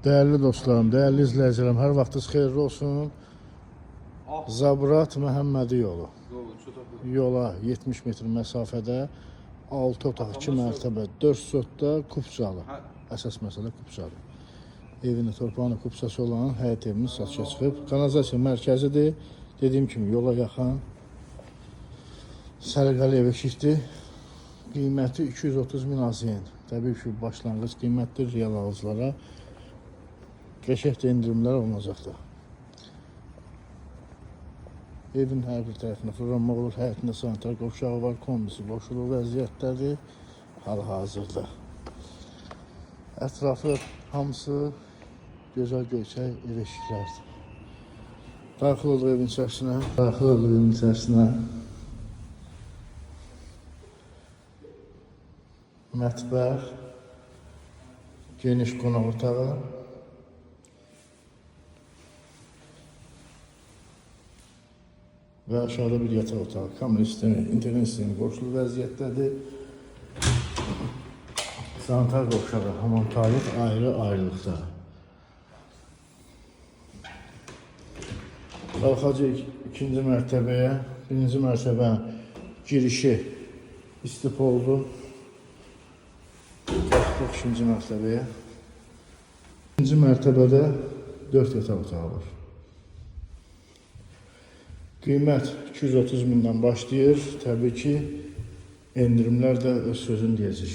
Dəyərli dostlarım, dəyərli izləyicilərim, hər vaxtınız xeyirli olsun. Zabrat Məhəmmədi yolu. Yola 70 metr məsafədə 6 otaq, 2 mərtəbə, 4 sotda kupçalı. Əsas məsələ kupçalı. Evinin torpağının kupçası olan həyət evimiz satışa çıxıb. Kanalizasiya mərkəzidir. Dediyim kimi yola yaxın. Səliqəli ev eşikdir. Qiyməti 230 min AZN. Təbii ki, başlanğıc qiymətdir real alıcılara. Qəşəng də endirimlər olunacaqdır. Evin hər bir tərəfinə fırlanmaq olur. Həyətində sanitar qovşağı var, kombisi qoşulu vəziyyətdədir. Hal-hazırda. Ətrafı hamısı gözəl göyçək ev eşiklərdir. Daxil olduq evin içərisinə. Daxil olduq evin içərisinə. Mətbəx, geniş qonaq otağı. Və aşağıda bir yataq otağı. Kamera sistemi, internet sistemi qoşulu vəziyyətdədir. Sanitar qovşağı, hamam tualet ayrı-ayrılıqda. Qalxacaq ikinci mərtəbəyə. Birinci mərtəbə girişi istif oldu. Qalxdıq ikinci mərtəbəyə. İkinci mərtəbədə 4 yataq otağı var. Qiymət 230 mindən başlayır. Təbii ki, endirimlər də öz sözünü deyəcək.